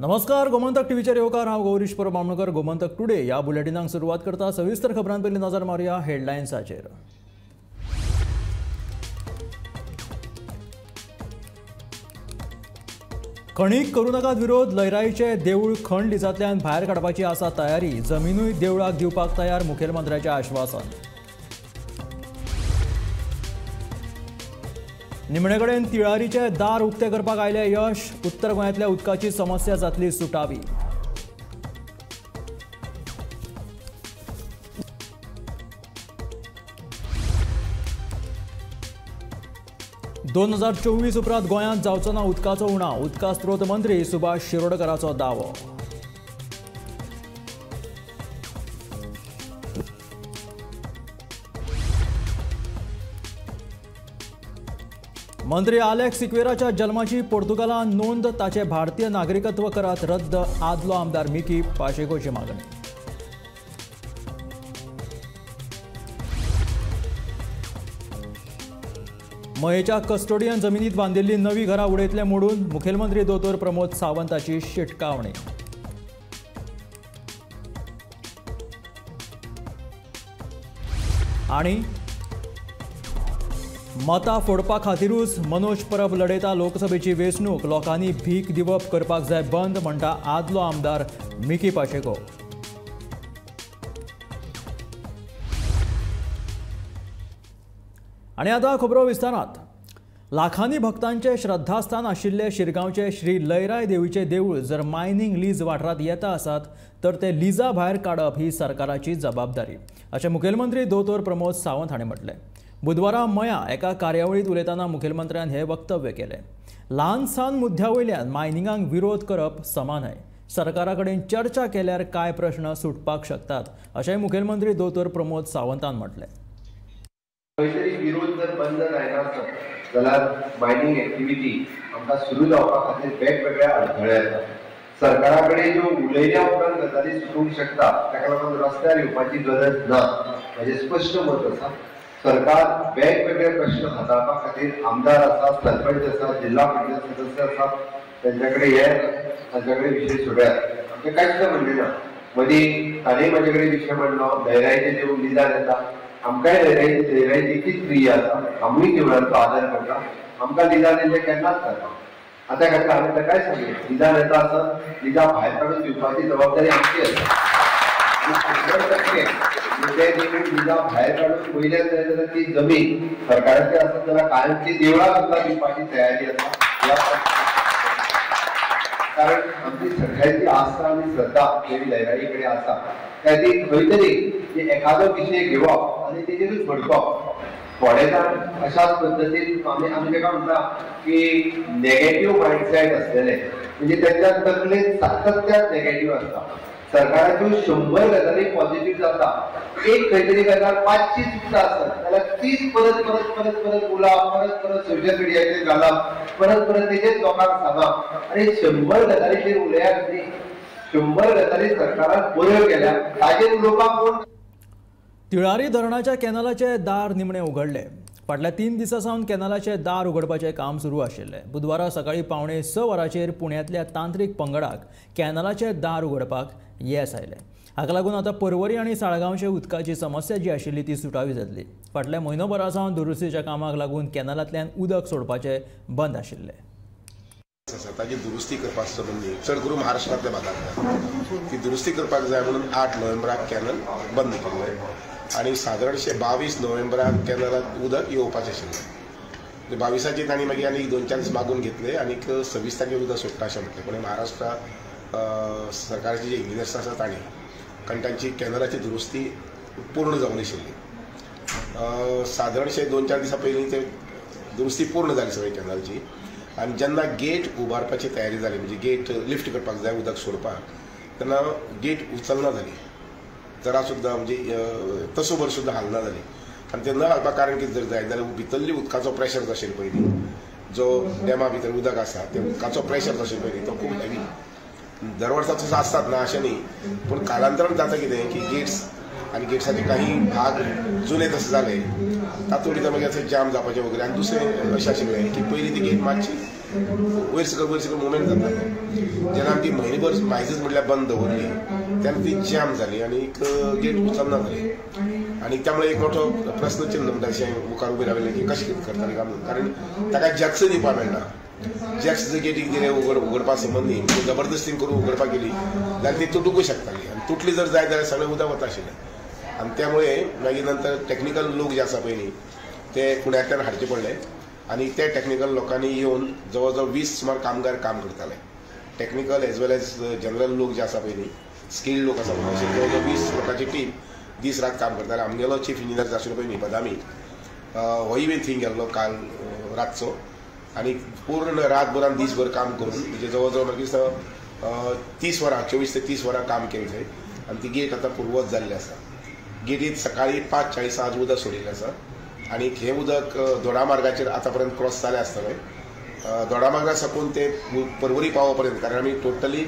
नमस्कार, गोमंतक टीव्हीचेर येवकार. हांव गौरीश परब आमोणकर. गोमंतक टुडे ह्या बुलेटिनाक सुरवात करता. सविस्तर खबरां पयलीं नजर मारुया हेडलायन्साचेर. खणीक करूं नाकात विरोध, लयराईचे देवूळ खण लिजांतल्यान भायर काडपाची आसा तयारी, जमिनूय देवळाक दिवपाक तयार, मुखेलमंत्र्याचें आश्वासन. निमणे कडेन तिळारीचे दार उक्ते करपाक आयले यश, उत्तर गोंयांतल्या उदकाची समस्या जातली सुटावी. 2024 उपरांत गोंयांत जावचो ना उदकाचो उणाव, उदका स्रोत मंत्री सुभाष शिरोडकराचो दावो. मंत्री आलेक्स सिक्वेराच्या जल्माची पोर्तुगालान नोंद, ताचे भारतीय नागरिकत्व करात रद्द, आदलो आमदार मिकी पाशेकोची मागणी. मयेच्या कस्टोडियन जमिनीत बांदिल्ली नवी घरां उडयतले मोडून, मुखेलमंत्री दोतोर प्रमोद सावंताची शिटकावणी. आनी मतां फोडपा खातीरूच मनोज परब लढयता लोकसभेची वेंचणूक, लोकांनी भीक दिवप करपाक जाय बंद, म्हणटा आदलो आमदार मिकी पाशेको. आनी आतां खबरो विस्तारांत. लाखांनी भक्तांचे श्रद्धास्थान आशिल्ले शिरगांवचे श्री लयराय देवीचे देवूळ जर मायनिंग लीज वाठारांत येता आसात तर ते लिजा भायर काडप ही सरकाराची जबाबदारी, अशें मुखेलमंत्री दोतोर प्रमोद सावंत हांणी म्हटलें. बुधवारा मया एका कार्यावळींत उलयतना मुखेलमंत्र्यान हें वक्तव्य केलें. ल्हान सान मुद्द्या वयल्यान मायनिंगाक विरोध करप समा न्हय, सरकारा कडेन चर्चा केल्यार कांय प्रश्न सुटपाक शकतात, अशेंय मुखेलमंत्री दोतोर प्रमोद सावंतान म्हटलें. खंय तरी विरोध जर बंद जायना आसत जाल्यार मायनिंग एक्टिविटी आमकां सुरू जावपा खातीर वेगवेगळे अडथळे येतात. सरकारा कडेन ज्यो उलयल्या उपरांत गजाली सुटूंक शकता, ताका लागून रस्त्यार येवपाची गरज ना, म्हजें स्पश्ट मत आसा. सरकार वेगवेगळे प्रश्न हाताळपा खातीर आमदार आसा, सरपंच आसा, जिल्हा परिशद सदस्य आसा, तांच्या कडेन हे तांच्या कडेन विशय सोडयात. आमचें कांयच म्हणणें ना. मदीं ताणें म्हजे कडेन विशय म्हणलो, लयराईचें देवूळ लिजार येता, आमकांय लयराई तितलीच प्रिय आसा, आमूय देवळांचो आदर करता, आमकां लिजार दिल्लें केन्नाच जाता. आतां खातीर हांवें ताकाय सांगलें, लिजार येता आसत लिजा भायर काडून दिवपाची जबाबदारी आमची आसा. 100% ते देवूळ लिजा भायर काडून वयल्यान जाय जाल्यार ती जमीन सरकाराची आसत जाल्यार कायमची देवळां सुद्दां दिवपाची तयारी आसा. कारण आमची सगळ्यांची आस्था आनी श्रद्धा देवी लयराई कडेन आसा. त्या खातीर खंय तरी एखादो विशय घेवप आनी तेजेरूच भडकप, थोडे जाण अशाच पद्दतीन आमी ताका म्हणटा की नेगेटीव मायंडसेट आसलेले, म्हणजे तांच्या तकलेंत सातत्यान नेगेटीव आसता. सरकाराच्यो 100 गजाली पॉझिटिव्ह जाता, एक खंय तरी गजाल 5शी चुकता आसत जाल्यार तीच परत परत परत परत उलोवप, परत परत सोशल मिडियाचेर घालप, परत परत तेजेच लोकांक सांगप, आनी 100 गजालीचेर उलयात न्ही, 100 गजाली सरकारान बऱ्यो केल्या ताजेर उलोवपाक कोण. तिळारी धरणाच्या कॅनलाचे दार निमणे उगडले. फाटल्या 3 दिसां सावन कॅनलाचे दार उगडपाचें काम सुरू आशिल्लें. बुधवारा सकाळीं 5:45 वरांचेर पुण्यांतल्या तांत्रीक पंगडाक कॅनलाचे दार उगडपाक येस आयलें. हाका लागून आतां पर्वरी आनी साळगांवचे उदकाची समस्या जी आशिल्ली ती सुटावी जातली. फाटल्या म्हयनोभरा सावन दुरुस्तीच्या कामाक लागून कॅनलांतल्यान उदक सोडपाचें बंद आशिल्लें. ताची दुरुस्ती करपा संबंदी चड करून महाराष्ट्रांतल्या भागांतल्या ती दुरुस्ती करपाक जाय म्हणून 8 नोव्हेंबराक कॅनल बंद केल्लें आनी सादारणशें 22 नोव्हेंबराक कॅनलांत उदक येवपाचें आशिल्लें. 22 तांणी मागीर आनी 2-4 दीस मागून घेतले आनी 26 तारखेर उदक सोडटा अशें म्हटलें. पूण महाराष्ट्र सरकाराचे जे इंजिनियर्स आसा तांणी, कारण तांची कॅनलाची दुरुस्ती पूर्ण जावंक नाशिल्ली, सादारणशें 2-4 दिसां पयलीं ते दुरुस्ती पूर्ण जाली सगळी कॅनलची. आनी जेन्ना गेट उबारपाची तयारी जाली, म्हणजे गेट लिफ्ट करपाक जाय उदक सोडपाक, तेन्ना गेट उचलना जाली जरा सुद्दां, म्हणजे तसोभर सुद्दां हालना जाली. आनी ते न हालपाक कारण कितें जर जायत जाल्यार भितरली उदकाचो प्रेशर जो आशिल्लो पयलीं, जो डॅमा भितर उदक आसा ते उदकाचो प्रेशर जो आशिल्लो पयलीं तो खूब हेवी. दर वर्सा तसो आसतात ना अशें न्ही, पूण कालांतरान जाता कितें की गेट्स आनी गेट्साचे काही भाग जुने तशे जाले, तातूंत भितर मागीर अशें जाम जावपाचें वगैरे. आनी दुसरें अशें आशिल्लें की पयलीं ती गेट मातशी वयर सकयल मुवमेंट जाता. जेन्ना आमी ती म्हयनेभर मायजच म्हटल्यार बंद दवरली तेन्ना ती जॅम जाली आनी गेट उचलना जाली आनी त्यामुळे एक मोठो प्रस्न चिन्ह म्हणटा अशें मुखार उबें राविल्लें की कशें कितें करतलें काय म्हणून, कारण ताका जॅक्स दिवपाक मेळना. जॅक्स जर गेटीक दिले उगडपा संबंदी म्हणजे जबरदस्तीन करून उगडपाक गेली जाल्यार ती तुटूंकय शकताली आनी तुटली जर जायत जाल्यार सगळें उदक वता आशिल्लें. आनी त्यामुळे मागीर नंतर टॅक्निकल लोक जे आसा पळय न्ही ते पुण्यांतल्यान हाडचे पडले आनी ते टॅक्निकल लोकांनी येवन जवळ जवळ 20 सुमार कामगार काम करताले. Technical as well as general लोक जे आसा पळय न्ही स्किल्ड लोक आसा पळय अशे जवळ जवळ 20 लोकांची टीम दीस रात काम करताले. आमगेलो चीफ इंजिनियर जो आशिल्लो पळय न्ही बदामी होय बी थंय गेल्लो काल रातचो आनी पूर्ण रातभर आनी दीसभर काम करून म्हणजे जवळ जवळ मागीर 30 वरां 24 ते 30 वरां काम केलें थंय आनी ती गेट आतां पुर्वत जाल्ली आसा. गेटीत सकाळीं 5:40 आज उदक सोडिल्लें आसा आनी हें उदक दोडामार्गाचेर आतां पर्यंत क्रॉस जालें आसतलें. दोडामार्गा साकून ते पर्वरी पावो पर्यंत, कारण आमी टोटली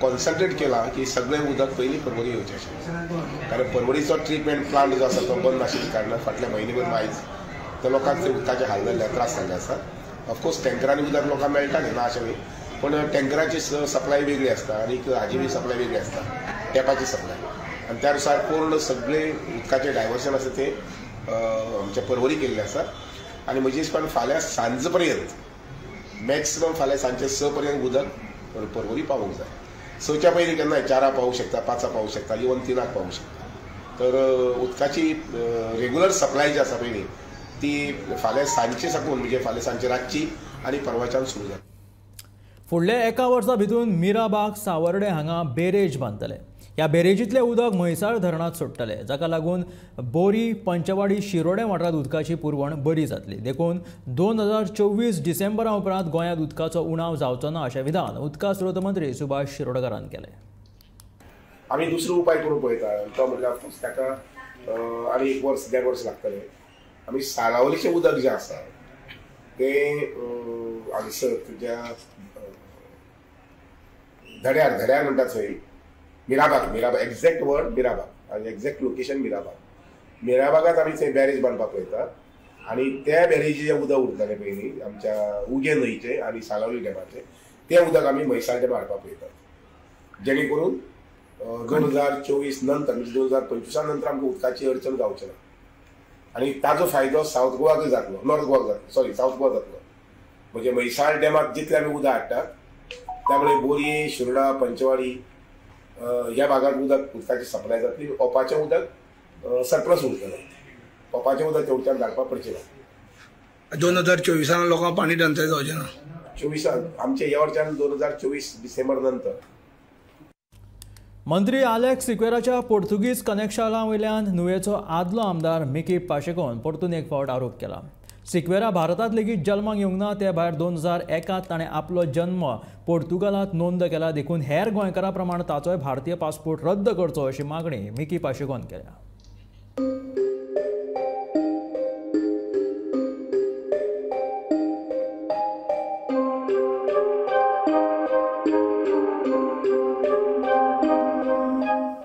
कॉन्सन्ट्रेट केलां की सगळें उदक पयलीं पर्वरी येवचें आशिल्लें, कारण पर्वरीचो ट्रिटमेंट प्लांट जो आसा तो बंद आशिल्ल्या कारणान फाटल्या म्हयनेभर मायज तो लोकांक ते उदकाचे हाल जाल्ले त्रास जाल्ले आसा. ऑफकोर्स टँकरांनी उदक लोकांक मेळटा न्ही ना अशें न्ही, पूण टँकराची सप्लाय वेगळी आसता आनी हाजी बी सप्लाय वेगळी आसता, टॅपाची सप्लाय, आनी त्या नुसार पूर्ण सगळें उदकाचें डायवर्शन आसा तें आमच्या पर्वरी केल्लें आसा. आनी म्हजे हिसपान फाल्यां सांज पर्यंत मॅक्सिमम फाल्यां सांजचे 6 पर्यंत उदक पर्वरी पावूंक जाय. 6च्या पयलीं केन्नाय 4 पावूंक शकता, 5 पावूंक शकता, इवन 3 पावूंक शकता. तर उदकाची रेगुलर सप्लाय जी आसा पळय न्ही ती फाल्यां सांजचे साकून म्हणजे फाल्यां सांजचे रातची आनी परवाच्यान सुरू जाता. फुडल्या एका वर्सा भितून मिराबाग सावर्डे हांगा बेरेज बांदतले. ह्या बेरेजींतलें उदक म्हैसाळ धरणांत सोडटले, जाका लागून बोरी, पंचवाडी, शिरोडें वाठारांत उदकाची पुरवण बरी जातली. देखून 2024 डिसेंबरा उपरांत गोंयांत उदकाचो उणाव जावचो ना अशें विधान उदका स्रोत मंत्री सुभाष शिरोडकारान केलें. आमी दुसरो उपाय करूंक पळयता तो म्हटल्यार ऑफकोर्स ताका आनी 1 वर्स 1.5 वर्स लागतलें. आमी सालावलीचें उदक जें आसा तें हांगसर तुज्या धड्यार धड्यार म्हणटा थंय मिराबाग, मिराबाग एग्जॅक्ट वर्ड मिराबाग आनी एग्जॅक्ट लोकेशन मिराबाग. मिराबागात आमी थंय बॅरेज बांदपाक पळयता आनी त्या बॅरेजीचें उदक उरतलें पळय न्ही आमच्या उगें न्हंयचें आनी सालावली डॅमाचें तें उदक आमी म्हैसाळ डॅमार हाडपाक पळयतात, जेणे करून 2024 नंतर म्हणजे 2025 नंतर आमकां उदकाची अडचण जावची ना आनी ताजो फायदो सावथ गोवाकूय जातलो, नॉर्थ गोवाक जातलो, सॉरी सावथ गोवा जातलो. म्हणजे म्हैसाळ डॅमाक जितलें आमी उदक हाडटात त्यामुळे बोरये, शिरोडा, पंचवाडी ह्या भागात उदक उदकाची सप्लाय जातली. ओपाचें उदक सरप्लस उरतलें, ओपाचें उदक तेवच्यान धाडपाक पडचें ना. 2024 लोकांक पाणी टंचाय जावचें ना. 24 आमच्या ह्या वर्सान 2024 डिसेंबर नंतर. मंत्री आलेक्स सिक्वेराच्या पोर्तुगीज कनेक्शना वयल्यान नुवेचो आदलो आमदार मिकी पाशेकोन परतून एक फावट आरोप केला. सिक्वेरा भारतांत लेगीत जल्माक येवंक ना, ते भायर 2001 ताणें आपलो जन्म पोर्तुगालांत नोंद केला, देखून हेर गोंयकारां प्रमाण ताचोय भारतीय पासपोर्ट रद्द करचो अशी मागणी मिकी पाशेकोन केल्या.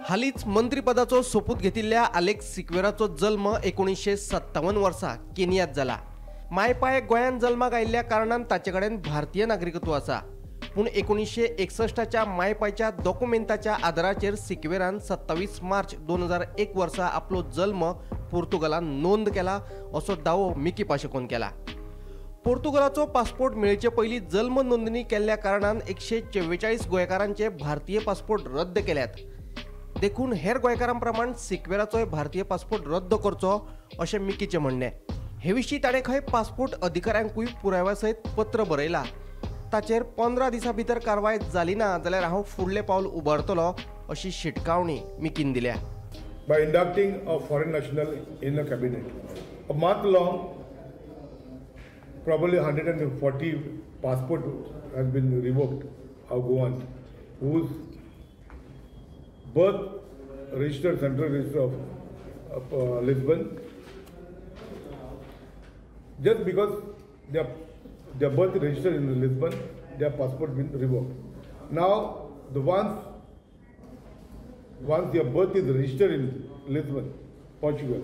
हालींच मंत्रीपदाचो सोपूत घेतिल्ल्या आलेक्स सिक्वेराचो जल्म 1957 वर्सा केनियांत जाला. मायपाय गोंयांत जल्माक आयिल्ल्या कारणान ताचे कडेन भारतीय नागरिकत्व आसा, पूण 1961च्या मायपायच्या दोकुमेंताच्या आदाराचेर सिक्वेरान 27 मार्च 2001 वर्सा आपलो जल्म पोर्तुगालान नोंद केला असो दावो मिकी पाशेकोन केला. पोर्तुगालाचो पासपोर्ट मेळचे पयलीं जल्म नोंदणी केल्ल्या कारणान 144 गोंयकारांचे भारतीय पासपोर्ट रद्द केल्यात, देखून हेर गोंयकारां प्रमाण सिक्वेराचोय भारतीय पासपोर्ट रद्द करचो अशें मिकीचें म्हणणें. हे विशीं ताणें खंय पासपोर्ट अधिकाऱ्यांकूय पुराव्या सयत पत्र बरयलां. ताचेर 15 दिसां भितर कारवाय जाली ना जाल्यार हांव फुडलें पावल उबारतलो अशी शिटकावणी मिकीन दिल्या. By inducting a foreign national in the cabinet, a month long, probably 140 passport has been revoked of Goans whose birth registered central register of Lisbon, just because their birth registered in Lisbon, their passport been revoked. Now the once your birth is registered in Lisbon, Portugal,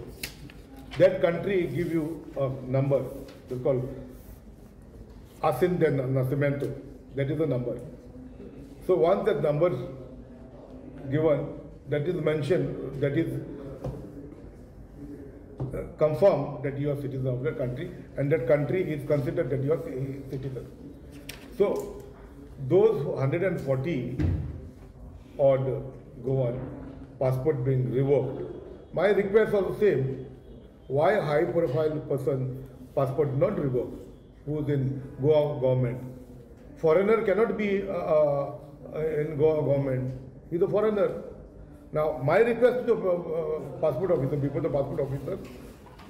that country give you a number, they call Asin de Nascimento, that is the number. So once that number is given, that is mentioned, that is confirmed that you are citizen of that country, and that country is considered that you are citizen. So those 140 odd Goan passport being revoked. My request was the same. Why high profile person passport not revoked, who is in Goa government? Foreigner cannot be in Goa government. He is a foreigner. Now, my request to the passport officer, before the passport officer,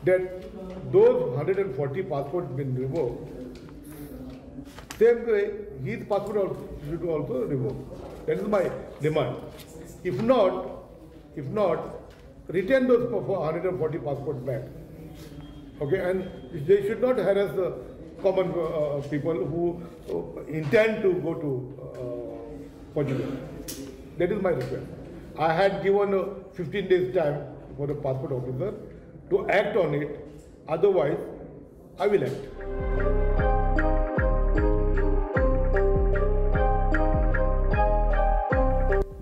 that those 140 passports been revoked, same way his passport should also revoke. That is my demand. If not, return those 140 passports back. Okay, and they should not harass the common people who intend to go to Portugal. That is my request. I had given 15 days time for the passport officer to act on it. Otherwise, I will act.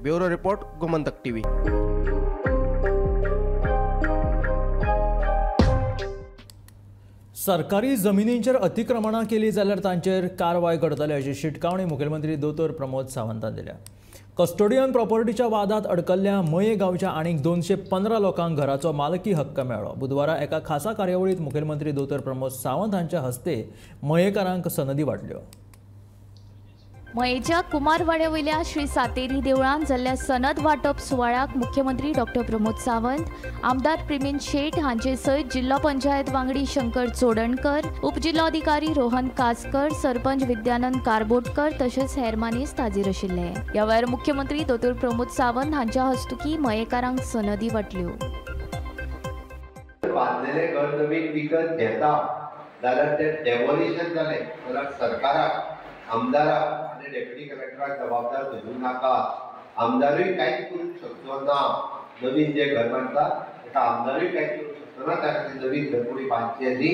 Bureau Report, Gomantak TV. सरकारी जमिनींचेर अतिक्रमणां केली जाल्यार तांचेर कारवाय करतले अशी शिटकावणी मुखेलमंत्री दोतोर प्रमोद सावंतान दिल्या. कस्टोडियन प्रॉपर्टीच्या वादात अडकल्ल्या मये गांवच्या आनीक 215 लोकांक घराचो मालकी हक्क मेळ्ळो. बुधवारा एका खासा कार्यावळीत मुखेलमंत्री दोतोर प्रमोद सावंत हांच्या हस्ते मयेकारांक सनदी वांटल्यो. मयेच्या कुमारवाड्या वयल्या श्री सातेरी देवळांत जाल्ल्या सनद वांटप सुवाळ्याक मुख्यमंत्री डॉक्टर प्रमोद सावंत, आमदार प्रेमेंद शेट हांचे सयत जिल्लो पंचायत वांगडी शंकर चोडणकर, उपजिल्लोधिकारी रोहन कासकर, सरपंच विद्यानंद कारबोटकर तशेंच हेर मानेस्त हाजीर आशिल्ले. ह्या वेळार मुख्यमंत्री दोतोर प्रमोद सावंत हांच्या हस्तुकी मयेकारांक सनदी वांटल्यो. बांदलेलें घर नवीन विकत घेता जाल्यार तें डेमोलिशन जालें जाल्यार सरकाराक, आमदाराक आनी डेप्युटी कलेक्टराक जबाबदार धरूं नाका. आमदारूय कांयच करूंक शकचो ना. नवीन जें घर बांदता ताका आमदारूय कांयच करूंक शकचो ना. त्या खातीर नवीन घर कोणी बांदचें न्ही.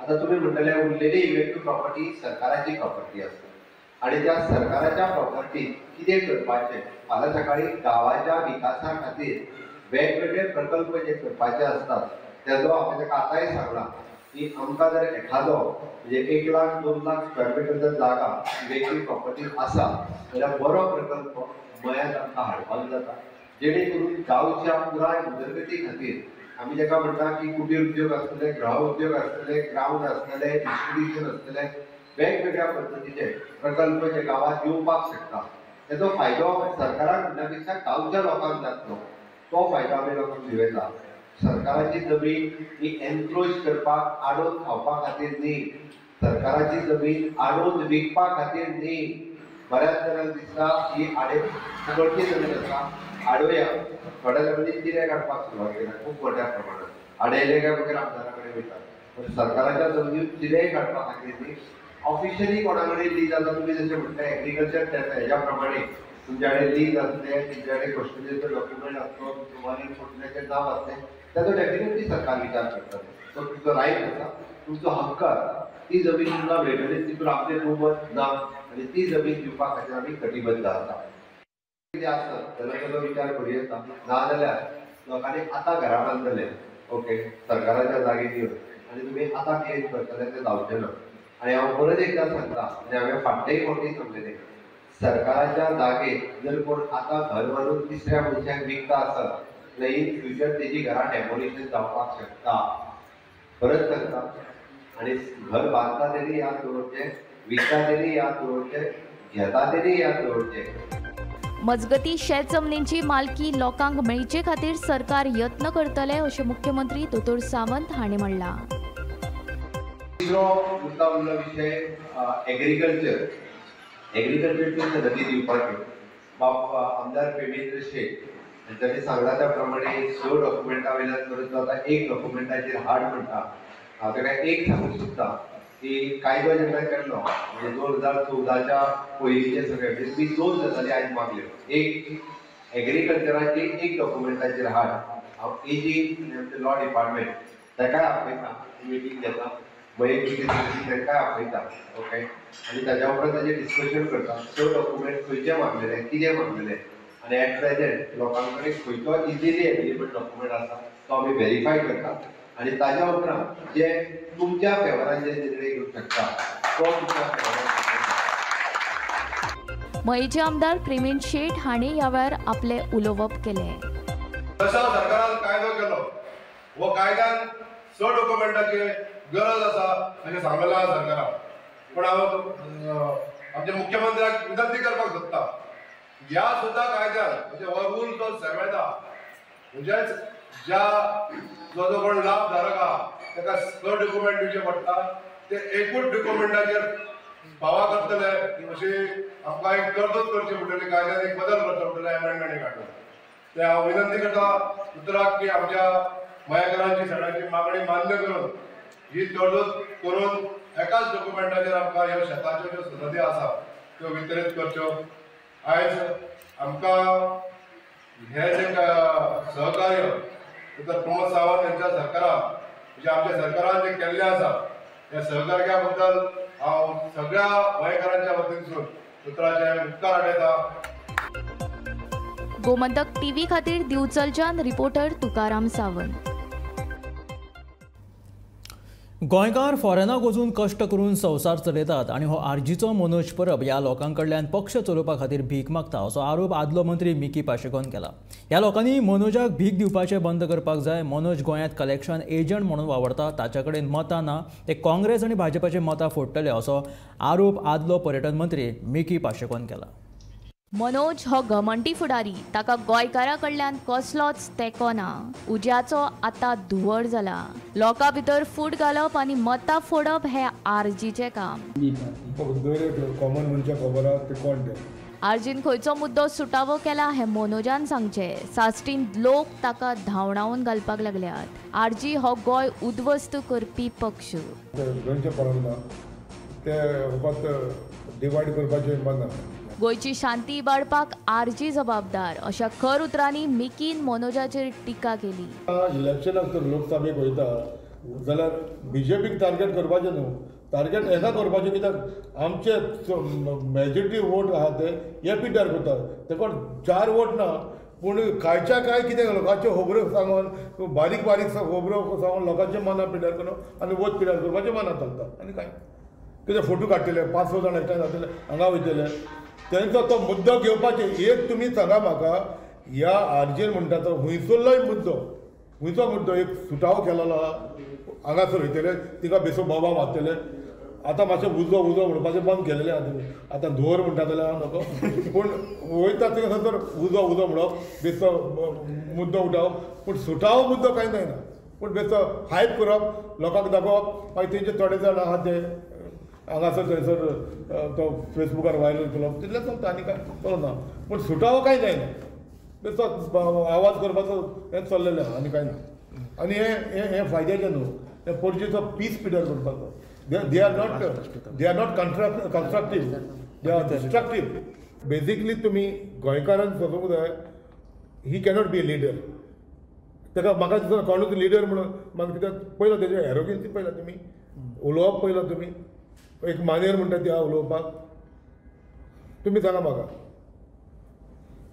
आतां तुमी म्हणटले उरलेली इव्हेक्टीव प्रॉपर्टी सरकाराची प्रॉपर्टी आसा आनी त्या सरकाराच्या प्रॉपर्टीत कितें करपाचें, फाल्यां सकाळीं गांवाच्या विकासा खातीर वेगवेगळे प्रकल्प जे करपाचे आसतात तेजो हांवें ताका आतांय सांगलां की आमकां जर एखादो म्हणजे 1 लाख 2 लाख स्क्वेअर मिटर जर जागा इव्हेक्टीव प्रॉपर्टी आसा जाल्यार बरो प्रकल्प मयांत आमकां हाडपाक जाता, जेणे करून गांवच्या पुराय उदरगती खातीर आमी ताका म्हणटा की कुटीर उद्योग आसतले, गृह उद्योग आसतले, ग्रावंड आसतले, इन्स्टिट्युशन आसतले, वेगवेगळ्या पद्दतीचे प्रकल्प जे गांवांत येवपाक शकता तेजो फायदो सरकाराक म्हणल्या पेक्षा गांवच्या लोकांक जातलो. तो फायदो आमी लोकांक दिवं येता. सरकाराची जमीन ही एनक्रोच करपाक, आडोवन खावपा खातीर न्ही, सरकाराची जमीन आडोवन विकपा खातीर न्ही. बऱ्याच जाणांक दिसता ही आडे फुकटची जमीन आसा, आडोवया. थोड्या जमिनीन चिरे काडपाक सुरवात केल्या खूब मोठ्या प्रमाणात. आडयले काय मागीर आमदारा कडेन वयतात. पण सरकाराच्या जमनीर चिरे काडपा खातीर न्ही. ऑफिशियली कोणा कडेन लीज आसा, तुमी जशें म्हणटा एग्रीकल्चर हेज्या प्रमाणे तुमच्या कडेन लीज आसलें, तुमच्या कडेन कस्टडीचो डॉक्युमेंट आसलो, तुम्हाला फुटल्याचें नांव आसलें, ताचो डेफिनेटली सरकार विचार करता. तो तुमचो रायट आसा, तुमचो हक्क आसा. ती जमीन तुमकां मेळटली तितून आपलें दुमत ना आनी ती जमीन दिवपा खातीर आमी कटिबद्ध आसा. कितें आसत जाल्यार ताचो विचार करूं येता. नाजाल्यार लोकांनी आतां घरां बांदतले, ओके, सरकाराच्या जागेर येवन आनी तुमी आतां क्लेम करतले तें जावचें ना. आनी हांव परत एकदां सांगता आनी हांवें फाटलेय फावटी सांगलेलें, सरकाराच्या जागेर जर कोण आतां घर बांदून तिसऱ्या मनशाक विकता आसत जाल्यार इन फ्युचर तेजी घरां डेमोलिशन जावपाक शकता. परत सांगता, आनी घर बांदता तेणी याद दवरचें, विकता तेणी याद दवरचें, घेता तेणी याद दवरचें. मजगती शेत जमनींची मालकी लोकांक मेळचे खातीर सरकार यत्न करतले अशें मुख्यमंत्री दोतोर सावंत हांणी म्हणलां. तिसरो मुद्दा उरलो विशय एग्रीकल्चर. एग्रीकल्चरची सनदी दिवपाची बाब आमदार प्रेमेंद्र शेट हांच्यांनी सांगला त्या प्रमाणे 6 डॉक्युमेंटा वयल्यान करून तो आतां 1 डॉक्युमेंटाचेर हाड म्हणटा. हांव ताका एक सांगूंक सोदता की कायदो जेन्ना केल्लो म्हणजे 2014च्या पयलींचे सगळे, म्हणजे तुमी 2 गजाली आयज मागल्यो. एक एग्रीकल्चराची 1 डॉक्युमेंटाचेर हाड. हांव एजी आनी आमचें लॉ डिपार्टमेंट ताकाय आपयता, मिटींग घेता मयेची तांकां आपयता. ओके, आनी ताज्या उपरांत ताजें डिस्कशन करता. स डॉक्युमेंट खंयचे मागलेले, कितें मागलेले आनी एट प्रेजेंट लोकां कडेन खंयचो इजिली एवेलेबल डॉक्युमेंट आसा तो आमी व्हेरीफाय करता आनी ताज्या उपरांत जे तुमच्या फेवरान जे निर्णय घेवंक शकता तो तुमच्या फेवरान. मयेचे आमदार प्रेमेन शेट हांणी ह्या वेळार आपलें उलोवप केलें. सरकारान कायदो केलो, हो कायद्यान स डॉक्युमेंटाची गरज आसा अशें सांगलें आसा सरकारान. पूण हांव आमच्या मुख्यमंत्र्याक विनंती करपाक सोदता, ह्या सुद्दां कायद्यान म्हणजे हो रूल जो 7 आहा म्हणजेच ज्या जो जो कोण लाभ धारक आहा ताका स डॉक्युमेंट दिवचे पडटा, ते एकूच डॉक्युमेंटाचेर फावा करतले अशी आमकां एक तरतूद करची पडटली, कायद्यान एक बदल करचो पडटलो, एमेंडमेंट हाडून. ते हांव विनंती करता उतराक की आमच्या मयेकरांची सगळ्यांची मागणी मान्य करून ही तरतूद करून एकाच डॉक्युमेंटाचेर आमकां ह्यो शेताच्यो ज्यो सनदी आसा त्यो वितरीत करच्यो. आयज आमकां हें जें सहकार्य डॉक्टर प्रमोद सावंत यांच्या सरकारान म्हणजे आमच्या सरकारान जें केल्लें आसा ह्या सहकार्या बद्दल हांव सगळ्या गोंयकारांच्या वतीनसून उतराचे उपकार आठयता. गोमंतक टीव्ही खातीर दिवचलच्यान रिपोर्टर तुकाराम सावंत. गोंयकार फॉरेनाक वचून कश्ट करून संवसार चलयतात आनी हो आरजीचो मनोज परब ह्या लोकां कडल्यान पक्ष चलोवपा खातीर भीक मागता असो आरोप आदलो मंत्री मिकी पाशेकोन केला. ह्या लोकांनी मनोजाक भीक दिवपाचें बंद करपाक जाय. मनोज गोंयांत कलेक्शन एजंट म्हणून वावरता, ताच्या कडेन मतां ना, ते काँग्रेस आनी भाजपाचे मतां फोडटले असो आरोप आदलो पर्यटन मंत्री मिकी पाशेकोन केला. मनोज हो घमंडी फुडारी, ताका गोंयकारा कडल्यान कसलोच तेंको ना. उज्याचो आतां धुंवर जाला. लोकां भितर फूट घालप आनी मतां फोडप हें आरजीचें काम. कॉमन मनशाक खबर आसा ते कोण ते. आरजीन खंयचो मुद्दो सुटावो केला हें मनोजान सांगचें. साश्टीन लोक ताका धांवडावन घालपाक लागल्यात. आरजी हो गोंय उद्ध्वस्त करपी पक्ष. डिवायड करपाचें बंद. गोंयची शांती इबाडपाक आरजी जबाबदार अशा खर उतरांनी मिकीन मनोजाचेर टिका केली. इलेक्शनाक जर लोकसभेक वयता जाल्यार बीजेपीक टार्गेट करपाचें न्हू, टार्गेट हेका करपाचें कित्याक आमचे मेजॉरिटी वोट आहा ते हे पिड्ड्यार करता. तेका 4 वोट ना पूण कांयच्या कांय कितें लोकांच्यो खबऱ्यो सांगून बारीक बारीक खबऱ्यो सांगून लोकांच्या मनां पिड्ड्यार करून आनी वोट पिड्ड्यार करपाचें मनां चलता. आनी कांय कितें फोटो काडटले, 5-6 जाण एकठांय जातले, हांगा वयतले, तेंचो तो मुद्दो घेवपाचें. एक तुमी सांगा म्हाका, ह्या आरजीन म्हणटा तो हुंयसरलोय मुद्दो, हुंयचो मुद्दो एक सुटावो केलेलो आहा. हांगासर वयतले तिका बेसो बाबा मारतले. आतां मातशें उजो उजो म्हणपाचें बंद केलेलें आहा तुमी, आतां धुंवर म्हणटा जाल्यार हांव नको, पूण वयता थिंगासर तर उजो उजो म्हणप, बेसो मुद्दो उठावप, पूण सुटावो मुद्दो कांय जायना. पूण बेसो हायप करप, लोकांक दाखोवप, मागीर तेंचे थोडे जाण आहा ते हांगासर थंयसर तो फेसबुकार व्हायरल करप, तितलें चलता आनी कांय चलना. पूण सुटावो कांय जायना, बेसो आवाज करपाचो हें चल्लेलें आहा आनी कांय ना. आनी हें हें फायद्याचें न्हू, हें पणजेचो पीस पिड्ड्यार करपाचो. They are not constructive, they are destructive. Basically तुमी गोंयकारान समजूंक जाय, he cannot be a leader. ताका म्हाका दिसना कोणूच लिडर म्हणून. म्हाका कित्याक पयलो तेजें एरोगन्सी पयला तुमी, उलोवप पयला तुमी, एक मानेर म्हणटा ती आहा उलोवपाक. तुमी सांगा म्हाका,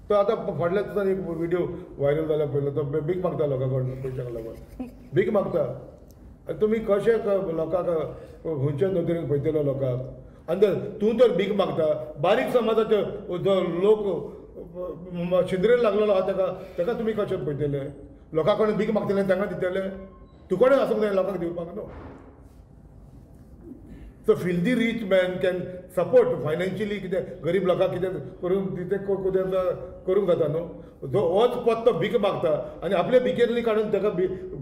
तो आतां फाटल्या दिसान एक व्हिडियो व्हायरल जाल्या पयलो, तो भीक मागता लोकां कडल्यान पयशांक लागून भीक मागता. तुमी कशें लोकांक खंयच्या नदरेन पळयतलो लोकांक? आनी तूं तर भीक मागता, बारीक समाजाचे जो लोक शिंदरेन लागलेलो आहा ताका ताका तुमी कशें पळयतले? लोकां कडेन भीक मागतले तांकां दितले, तुका आसूंक जाय लोकांक दिवपाक न्हू. So filthy rich man can support financially कितें गरीब लोकांक कितें करून कितें करूंक जाता न्हू. जो होच पत्तो भीक मागता आनी आपले भिकेंतली काडून ताका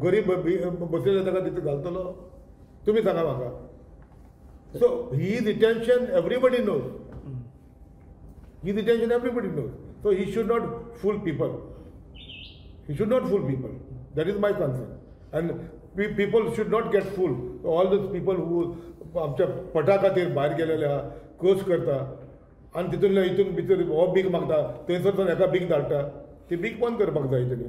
गरीब बसयले ताका तितून घालतलो, तुमी सांगा म्हाका. So his intention everybody knows, his intention everybody knows. So he should not fool people, he should not fool people. That is my concern. And people should not get fooled. All those people who आमच्या पटा खातीर भायर गेलेले आहा, coach करता आनी तितूंतल्या हितून भितर हो भीक मागता, थंयसर एका भीक धाडटा, ती भीक बंद करपाक जाय तेणी.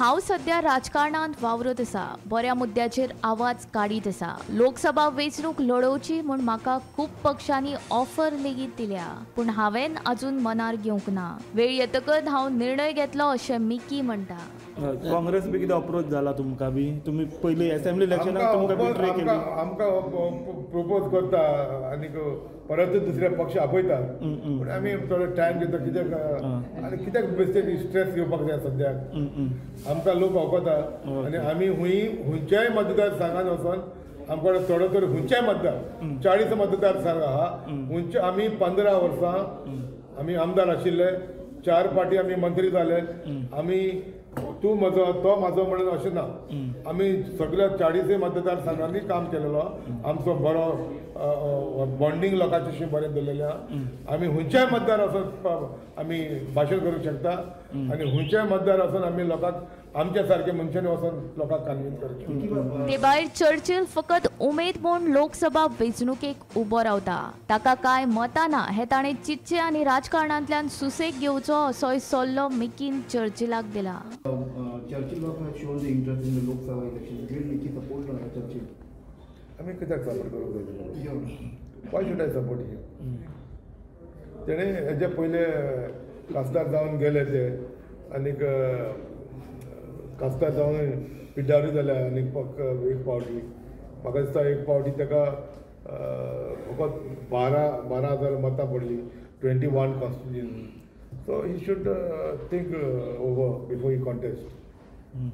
हांव सध्या राजकारणांत वावरत आसा, बऱ्या मुद्द्याचेर आवाज काडीत आसा. लोकसभा वेंचणूक लढोवची म्हूण म्हाका खूब पक्षांनी ऑफर लेगीत दिल्या, पूण हांवें अजून मनार घेवंक ना. वेळ येतकच हांव निर्णय घेतलो अशें मिकी म्हणटा. काँग्रेस बी कितें अप्रोच जाला तुमकां बी? तुमी पयलीं असेंब्ली इलेक्शनाक तुमकां बिट्रे केली. आमकां प्रपोज करता आनी परत दुसरे पक्ष आपयता, पूण आमी थोडो टायम घेता. कित्याक आनी कित्याक बेश्टे स्ट्रेस घेवपाक जाय सद्याक? आमकां लोक वखता आनी आमी हुंय खंयच्याय मतदार संघान वचोन आमकां थोडो तरी खंयच्याय मतदार 40 मतदारसंघ आहा, खंयचे आमी 15 वर्सां आमी आमदार आशिल्ले, 4 पाटी आमी मंत्री जाले. आमी तूं म्हजो तो म्हाजो म्हणून अशें ना, आमी सगळ्या 40 मतदारसंघांनी काम केलेलो. आमचो बरो बॉन्डींग लोकांच्याशी बरें दवरलेलें आहा. आमी खंयच्याय मतदार वचोन आमी भाशण करूंक शकता आनी खंयच्याय मतदार वचोन आमी लोकांक आमच्या सारके मनशांनी वचोन लोकांक कन्विन्स करूंक शकता. ते भायर चर्चिल फकत उमेद म्हूण लोकसभा वेंचणुकेक उबो रावता, ताका कांय मतां ना हें ताणें चिंतचें आनी राजकारणांतल्यान सुसेग घेवचो असोय सल्लो मिकीन चर्चिलाक दिला. Churchill has shown the interest in the Lok Sabha election. Will Mickey support Churchill? आमी कित्याक सपोर्ट करूंक जाय? Why should I support him? तेणें हेजे पयले खासदार जावन गेले ते आनीक खासदार जावन पिड्ड्यारूय जाल्या आनीक एक पावटी म्हाका दिसता एक पावटी ताका फकत 12,000 मतां पडली, 21 constituency. So he should think over before he contest.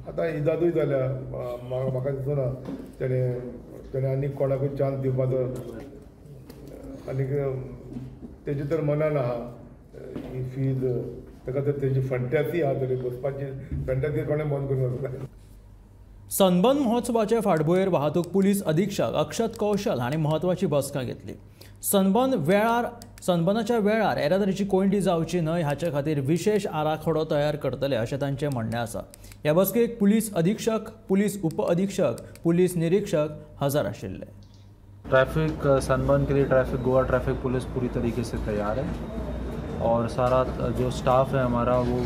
आतां इजादूय जाल्या, म्हाका दिसना तेणें आनीक कोणाकूय चान्स दिवपाचो आनीक तेजे तर मनान आहा ही फीज ताका तर तेजी फंट्यासी आहा तरी बसपाची फंट्यासी कोणें बंद करूंक वचना. सनबर्न महोत्सवाचे फाटभुंयेर वाहतूक पुलीस अधीक्षक अक्षत कौशल हांणी म्हत्वाची बसका घेतली. सनबर्नाच्या वेळार येरादारीची कोंयडी जावची न्हय हाचे खातीर विशेष आराखडो तयार करतले अशें तांचें म्हणणें आसा. ह्या बसकेक पुलीस अधीक्षक, पुलीस उप अधीक्षक, पुलीस निरीक्षक हजर आशिल्ले. ट्रैफिक सनबर्न के लिए ट्रैफिक गोवा ट्रैफिक पुलिस पूरी तरीके से तैयार है और सारा जो स्टाफ है हमारा वो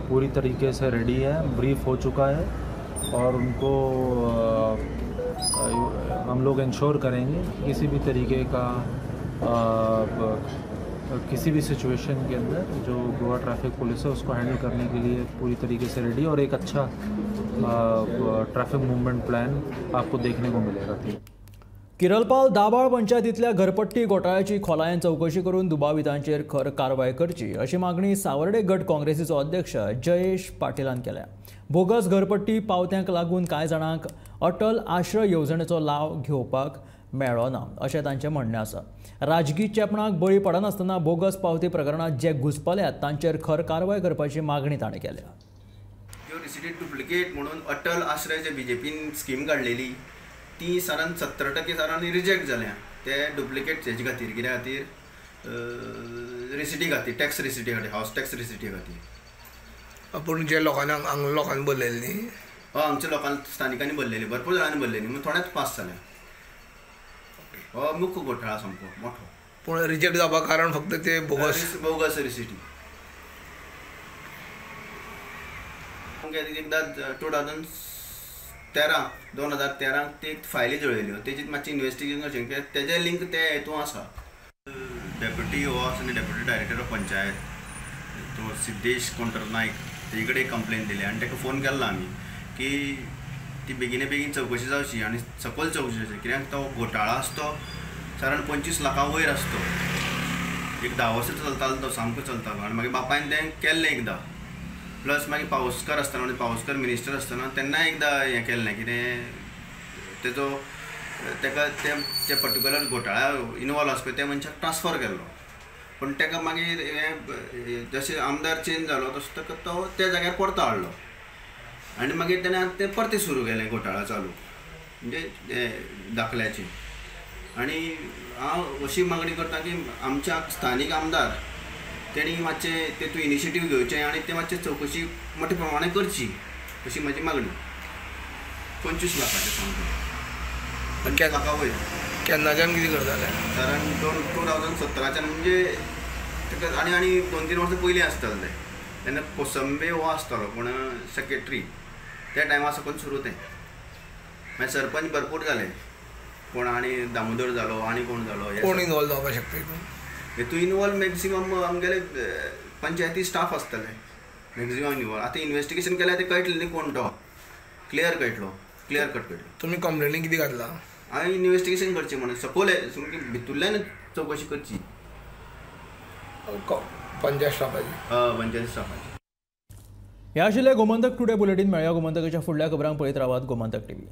पूरी तरीके से रेडी है, ब्रीफ हो चुका है और उनको हम लोग इंश्योर करेंगे कि किसी भी तरीके का किसी भी सिचुएशन के अंदर जो गोवा ट्रैफिक पुलिस है उसको हैंडल करने के लिए पूरी तरीके से रेडी और एक अच्छा ट्रैफिक मूवमेंट प्लान आपको देखने को मिलेगा. किरलपाल दाबाळ पंचायतींतल्या घरपट्टी घोटाळ्याची खोलायेन चवकशी करून दुबावितांचेर खर कारवाय करची अशी मागणी सावर्डे गट काँग्रेसीचो अध्यक्ष जयेश पाटीलान केल्या. बोगस घरपट्टी पावत्यांक लागून कांय जाणांक अटल आश्रय येवजणेचो लाव घेवपाक मेळ्ळो ना अशें तांचें म्हणणें आसा. राजकी चेपणाक बळी पडनासतना बोगस पावती प्रकरणांत जे घुसपल्यात तांचेर खर कारवाय करपाची मागणी ताणें केल्या. त्यो रिसिटी डुप्लिकेट म्हणून अटल आश्रय जे बीजेपीन स्कीम काडलेली ती साधारण 70% साधारण रिजेक्ट जाल्या ते डुप्लिकेट हेजे खातीर, कित्या खातीर रिसिटी खातीर, टॅक्स रिसिटी खातीर, हावस टॅक्स रिसिटी खातीर. पूण जे लोकांनी हांगा लोकांनी भरलेली न्ही, हय हांगच्या लोकांनी स्थानिकांनी भरलेली, भरपूर जाणांनी भरलेली, म्हणून थोड्याच पास जाल्या. हो मुख्य घोटाळा सामको मोठो. पूण रिजेक्ट जावपाक कारण फक्त ते बोगस बोगस रिसिटी. एकदां 2013 ती एक फायली जुळयल्यो, तेजी मातशी इन्वेस्टिगेशन करचें कित्याक तेजे लिंक ते हेतून आसा. डेप्युटी हो आसा न्ही, डेप्युटी डायरेक्टर ऑफ पंचायत तो सिद्धेश कोण तर नायक, तेजे कडेन कंप्लेन दिली आनी ताका फोन केल्लो आमी की ती बेगिने बेगीन चवकशी जावची आनी सकयल चवकशी जावची, कित्याक तो घोटाळा आसा तो सादारण 25 लाखां वयर आसा तो. एक 10 वर्सां चलतालो तो, सामको चलतालो आनी मागीर बापायन तें केल्लें एकदां. प्लस मागीर पावसकर आसतना, म्हणजे पावसकर मिनिस्टर आसतना तेन्ना एकदां हें केल्लें कितें तेजो ताका ते पर्टिक्युलर घोटाळ्या इनवॉल्व आसा पळय त्या मनशाक ट्रान्सफर केल्लो, पूण ताका मागीर हें जशें आमदार चेंज जालो तसो ताका तो त्या जाग्यार परतो हाडलो आनी मागीर तेणें आतां तें परतें सुरू केलें घोटाळा चालू म्हणजे दाखल्याची. आनी हांव अशी मागणी करता की आमच्या स्थानीक आमदार तेणी मातशें तेतून इनिशिएटीव घेवचें आनी ते मातशें चवकशी मोठ्या प्रमाणान करची अशी म्हजी मागणी. 25 लाखाचें सामकें, 25 लाखां वयर. केन्नाच्यान कितें करताले? सादारण 2017च्यान, म्हणजे ताका आनी आनी 2-3 वर्सां पयलीं आसतालें तें. तेन्ना कोसंबे हो आसतालो पूण सेक्रेटरी, त्या टायमा साकून सुरू तें. मागीर सरपंच भरपूर जाले, कोण आनी दामोदर जालो आनी कोण जालो. कोण इनवॉल्व जावपाक शकता हितून? हितून इनवॉल्व मॅक्सिमम आमगेले पंचायती स्टाफ आसतले मॅक्सिमम इनवॉल्व. आतां इन्वेस्टिगेशन केल्यार तें कळटलें न्ही कोण तो, क्लियर कळटलो, क्लियर कट कळटलो. तुमी कंप्लेनी कितें घातला? हांवें इन्वेस्टिगेशन करचें म्हणून सपोज सामकी भितूरल्यान चवकशी करची पंचायत स्टाफाची. हय, पंचायत स्टाफाची. ह्या आशिल्लें गोमंतक टुडे बुलेटीन. मेळया गोमंतकाच्या फुडल्या खबरांक. पळयत रावात गोमंतक टीव्ही.